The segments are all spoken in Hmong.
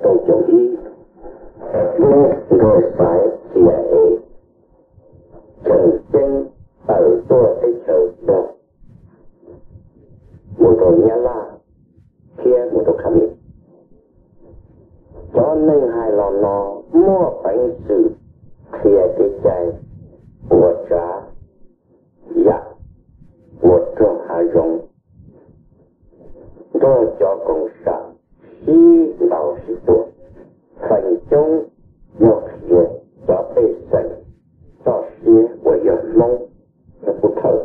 Xyoo ib, lub nroog Xaiv Xia Es tseem ceeb tawm tuaj teb chaws Nplog mus rau Nyab Laj thiab mus rau Kham Mis. Cov neeg hais los no muaj peev xwm qhia kev cai ua tsav yam ua rog hav zoov nrog cov koom sam sib ntaus sib tua. Feem coob yog qhia cov pej xeem txoj siab uas yog Hmoob thiab Pub Thawj.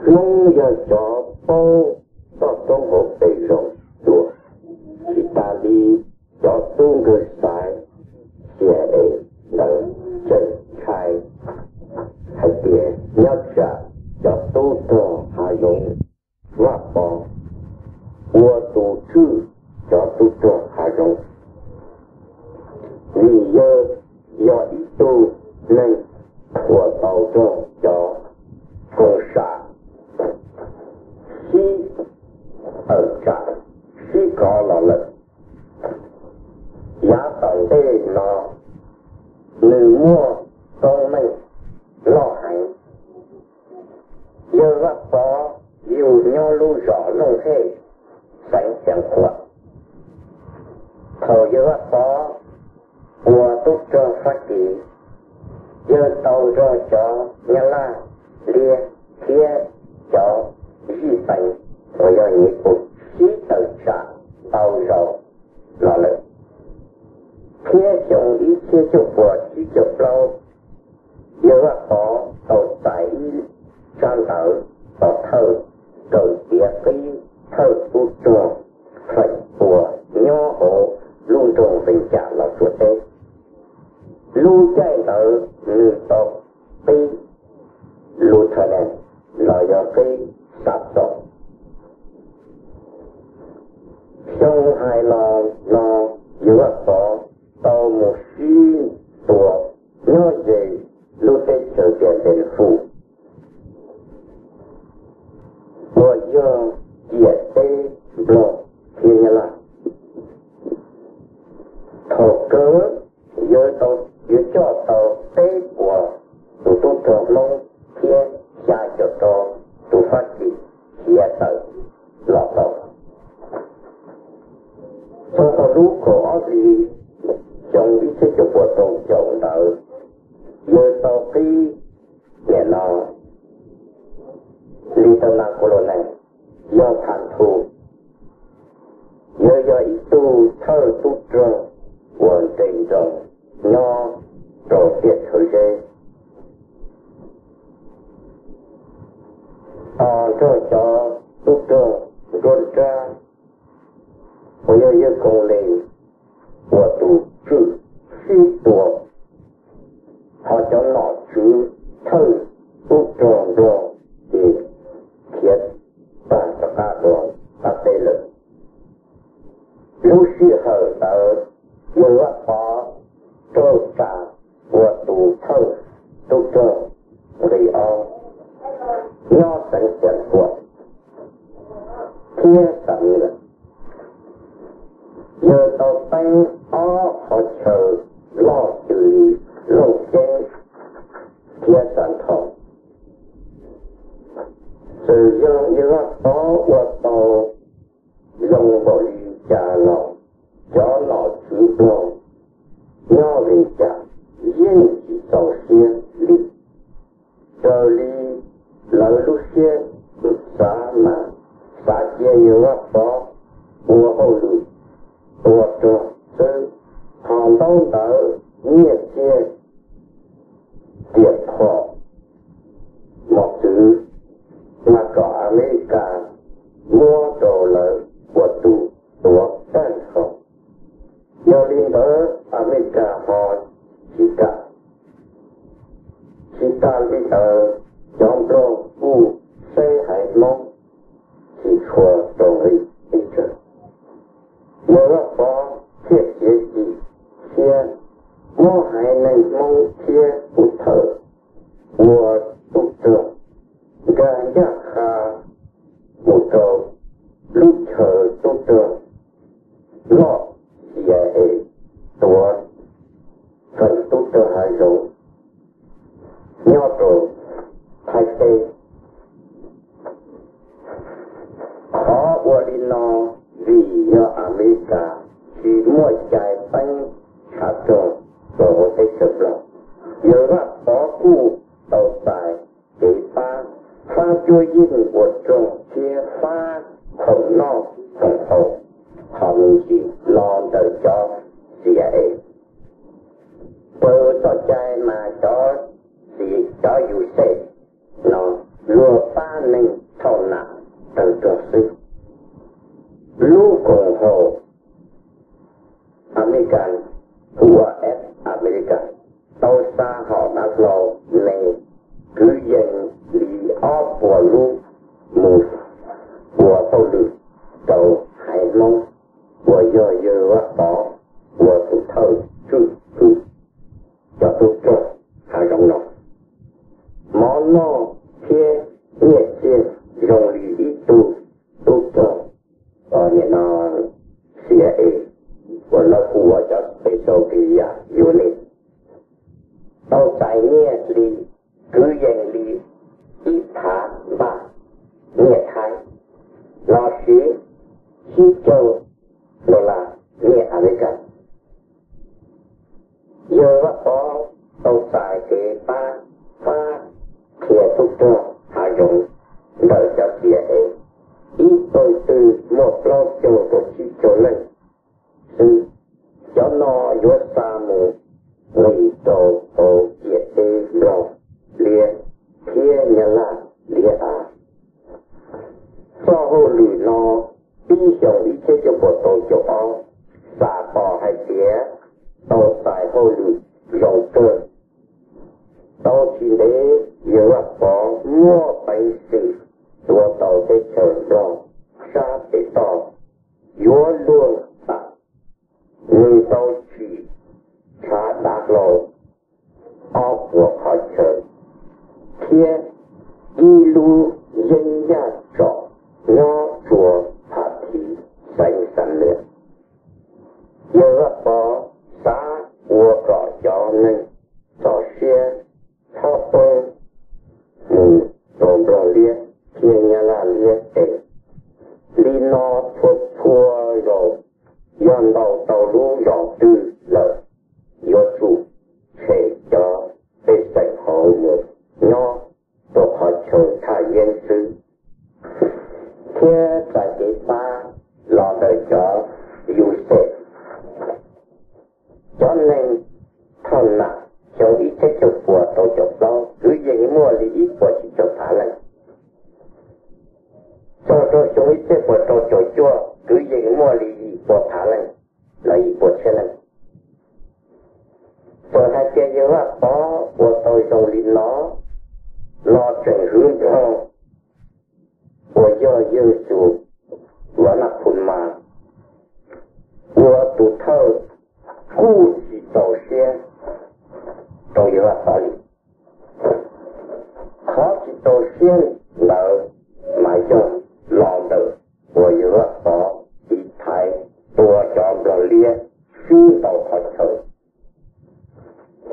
Hmoob yog cov paub txoj roob hauv pes zoo dua, tsis tas li cov tub nkeeg Xaiv Xia Es ntawd tseem ntshai hais tias nyob tsam cov tub rog hav zoov Vaj Pov ua tus tswj cov tub rog hav zoov, vim yawg yog ib tug neeg uas tau nrog cov koom sam sib tawm tsam sib kov los lawm. Yav tom ntej no nws muaj koob meej loj heev. Yawg Vaj Pov yug nyob lub zos Looj Hej, xeev Xeev Khuam. Thaum yawg Vaj Pov ua tub rog Fab Kis, yawg tau nrog cov Nyab Laj, Liab thiab cov Zij Pees uas yog Nyiv Pus sib tawm tsam ntau zaus los lawm. Thiab xyoo ib txhiab cuaj puas tsib caug plaub, yawg Vaj Pov tau txais ib tsab ntawv pov thawj raws tiav qib thawj tub rog feem pua nyob hauv lub nroog Vees Cas los Suav teb. Lub caij ntawd nws tau qib Lieutenant los yog qib Sergeant. Xyoo hais los no yawg Vaj Pov tau mus sib tua nyob ze lub teb chaws Tias Ntees Fus uas yog ciam teb Nplog thiab Nyab Laj. Thaum kawg yawg tau, yawg coj tau peb puas tus tub rog Hmoob thiab xya caum rau tus Fab Kis khiav tawm los tau. Txog rau lub kaum ob hlis xyoo ib txhiab cuaj puas rau caum ntawd, yawg tau qib niam no Lieutenant Colonel, yog Phas Thu. Yawg yog ib tug thawj tub rog uas nres nroos nyob rau tiaj tshawv zeb, tos nrog cov tub rog nruab nrab uas yog yawg Koos Les ua tus tswj sib tua. Ho cov nom tswv thawj tub rog Nplog ces khiav tag rov qab rau qab teb lawm. Lub sij hawm ntawd yawg Vaj Pov raug tsa ua tus thawj tub rog nqi ob nyob xeev Xias Khuam thiab Xam Nws. Yawg tau teeb ob qhov chaw loj xws li Looj Ceeb thiab Xam Thos. Txawm yog yawg Vaj Pov ua tau zoo npaum li cas los cov nom tswv Nplog nyob Vees Cas yeej tsis txaus siab li. Raws li lawv lub siab xav mas xav cia yawg Vaj Pov ua hauj lwm tua rog xwb, ho ntaub ntawv, nyiaj txiag, riam phom, mos txwv mas kom Amelikas muab rau lawv ua tus tuav tag nrho. Yog li ntawd Amelikas ho tsis kam. Tsis tas li ntawd, cov Nplog kuj saib haiv Hmoob tsis tshua rau nqi pes tsawg. Yawg Vaj Pov thiaj txiav txim siab muab haiv neeg Hmoob thiab Pub Thawj ua tub rog nkag ncaj qha mus rau lub chaw tub rog loj Vim yog Amelikas tsis muaj cai teeb tshav rog rau hauv teb chaws Nplog, Yawg Vaj Pov kuj tau txais kev pab, fab cuab yeej ua rog thiab fab khoom noj khoom haus ho me ntsis los ntawm cov CIA. Raws txoj cai mas cov, cov U S A no luag pab neeg thauj nam tawg rog xwb. Lub koom haum Amelikas, U S S Amelikas, tau xa hom dav hlau me kwv yees li ob puas lub mus ua hauj lwm rau haiv Hmoob uas yog Yawg Vaj Pov ua tus thawj tswj hwm cov tub rog hav zoov no. Mov noj thiab nyiaj txiag zoo li ib tug tub rog CIA uas lawv hu ua cov Special Detail Unit tau txais nyiaj li kwv yees li ib phav npaj nyiaj Thaib los sis tsib caug dollar nyiaj Amelikas. Yawg Vaj Pov tau txais kev pab fab qhia tub rog hav zoov ntawm cov CIA, ib pawg twg muaj plaub caug rau tsib caug leej xwb. Cov no yuav xa mus nqis rau hauv ciam teb Nplog Liab thiab Nyab Laj Liab av. Txoj hauj lwm no pib xyoo ib txhiab cuaj puas rau caum ob, xam pom hais tias tau txais hauj lwm zoo kawg. Tau tsis ntev Yawg Vaj Pov muaj peev xwm tuav tau teb chaws Nplog sab pem toj, yuav luag tas. Nws tau tsim tshav dav hlau ob puas qhov chaw thiab ib lub yeeb yaj tsom nyob tsua Phav Thiv, xeev Xam Nuas. Yawg Vaj Pov xav ua kom cov neeg txoj sia txhob poob mus rau Nplog Liab thiab Nyab Laj Liab tes. Li no txhua txhua zaus yog ntaus tau lub zos twg lawm, yuav tsum tshem cov pej xeem hauv mus nyob rau qhov chaw thaj yeeb xwb, thiab txais kev pab los ntawm cov U S A. Cov neeg thauj nam xyoo ib txhiab cuaj puas rau caum plaub kwv yees muaj li ib puas tsib caug phav leej. Txog rau xyoo ib txhiab cuaj puas rau caum cuaj kwv yees muaj li yim puas phav leej los yim puas txhiab leej. Txawm hais tias Yawg Vaj Pov ua tau zoo li no los tseem hwv Nplog uas yog Yawg Xus Vas Naj Phus Mas ua tus thawj kuj tsis txaus siab rau Yawg Vaj Pov li. Qhov tsis txaus siab ntawd mas yog los ntawm uas Yawg Vaj Pov tiv thaiv tua cov Nplog Liab sib ntaus qhov chaw.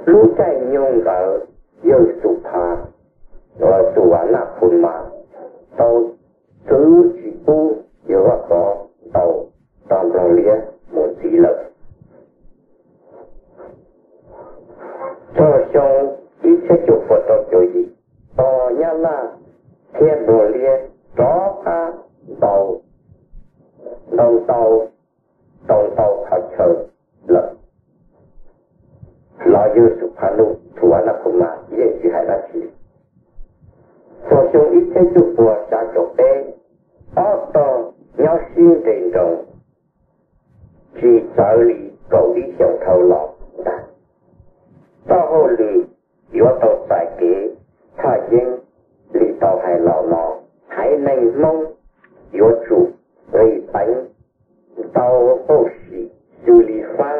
Lub caij nyoog ntawd Yawg Xus Phav, Xus Vas Naj Phus Mas tau txwv tsis pub Yawg Vaj Pov ntaus cov Nplog Liab mus ntxiv lawm. Txog xyoo ib txhiab cuaj puas rau caum yim, tos Nyab Laj thiab Nplog Liab rov qab ntaus, ntaus ntaus, ntaus ntaus qhov chaw lawm los Yawg Xus Phav Nus, Xus Vas Naj Phus Mas yeej tsis hais dab tsi. Txog xyoo ib txhiab cuaj puas xya caum peb, ob tog nyob sib nres nroos tsis txawv li kaum ib xyoos dhau los ntag. Txoj hauj lwm yuav tau txais kev thaj yeeb li tau hais los no, haiv neeg Hmoob yuav tsum nqis peev ntau hauj sim xws li fab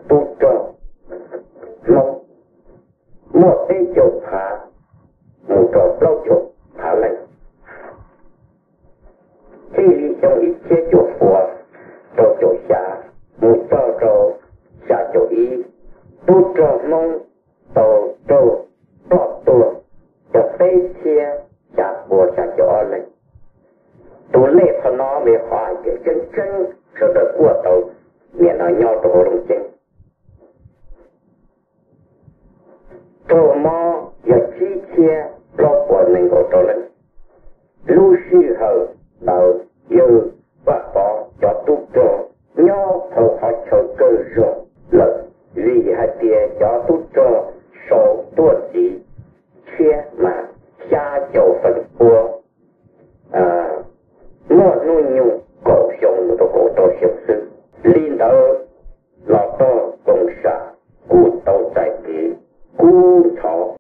tub rog Hmoob muaj peb caug phav mus rau plaub caug phav leej. Txij li xyoo ib txhiab cuaj puas rau caum xya mus txog rau xya caum ib, tub rog Hmoob tau raug ploj tuag yog peb txhiab xya puas xya caum ob leeg. Tus lej qhov no vim qhov hais tias tseeb tseeb sawv daws kuaj tau nim no nyob rau hauv Looj Ceeb. Raug mob yog tsib txhiab plaub puas nees nkaum rau leej. Lub sij hawm ntawd yawg Vaj Pov cov tub rog nyob hauv qhov chaw kawg zog lawm, vim hais tias cov tub rog sau tuaj ntxiv tshiab mas xya caum feem pua, muaj hnub